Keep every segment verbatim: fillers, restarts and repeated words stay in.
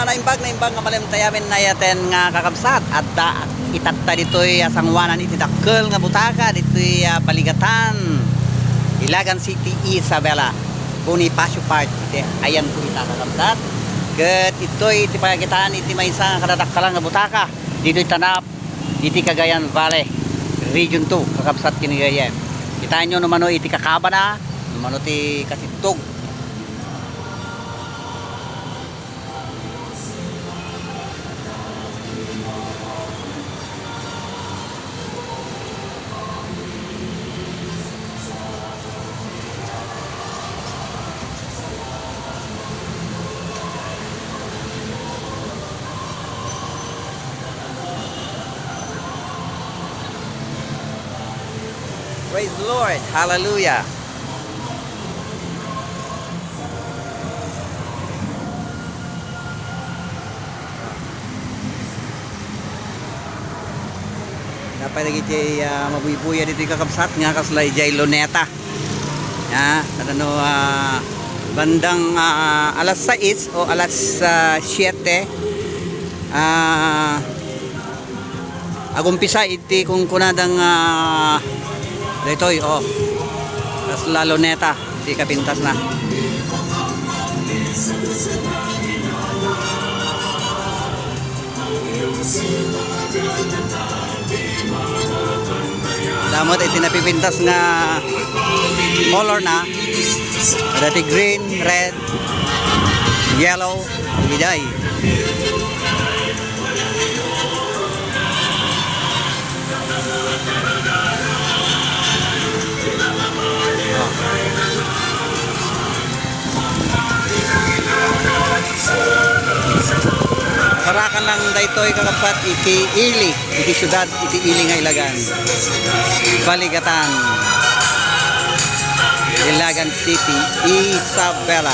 Naimbag, naimbag nga malem tayamen nayaten nga kakabsat. Adda itatta ditoy a sangoanan iti dakkel nga butaka ditoy a Baligatan, Ilagan City, Isabela, Bonifacio Park. Iti ayanto ita, kakabsat. Ket itoy iti pakakitaan iti maysa nga kadadakkelan nga butaka ditoy tanap iti Cagayan Valley, Region two, kakabsat ken gagayyem. Kitaenyo no mano iti kakabana, no mano ti kasittog. Praise the Lord! Hallelujah! Napay dagiti, ah, mabuybuya ditoy, kakabsat, nga kasla idiay Luneta. Ah, ano, ah, bandang, ah, alas sais o alas, ah, siete, ah, agumpisa iti kunkunada nga daytoy, oh. Kasla Luneta ti kapintasna. Damo iti napipintas nga color na. Ada ti green, red, yellow, iday. Oh. Sarakan lang daytoy, kakabsat, iti ili, iti siudad, iti ili nga Ilagan. Baligatan. Ilagan City, Isabela.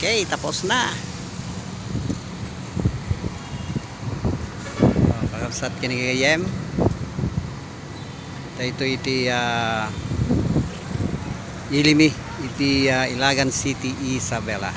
Okay, tapos na. Oh, kakabsat ken gagayyem. Daytoy iti, ah, ili mi iti, ah, Ilagan City, Isabela.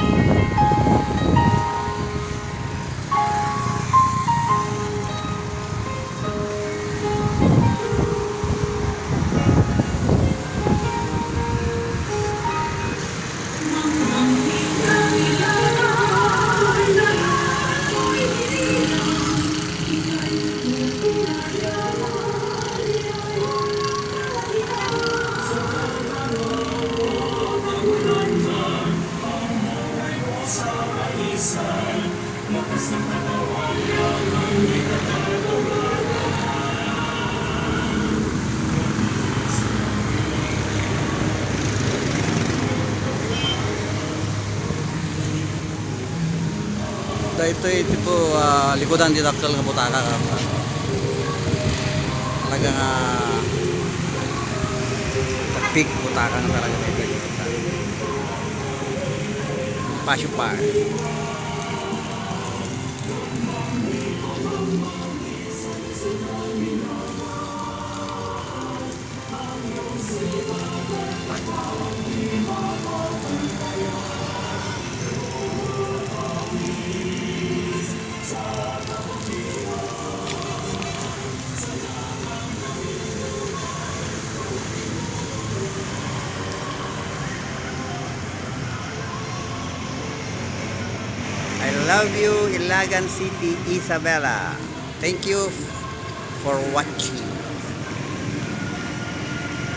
Daytoy iti po, ah, likudan ti dakkel nga butaka, ka. Talaga nga, ah, tapig butaka nga talaga daytoy. Pasyo Park. I love you, Ilagan City, Isabela. Thank you for watching.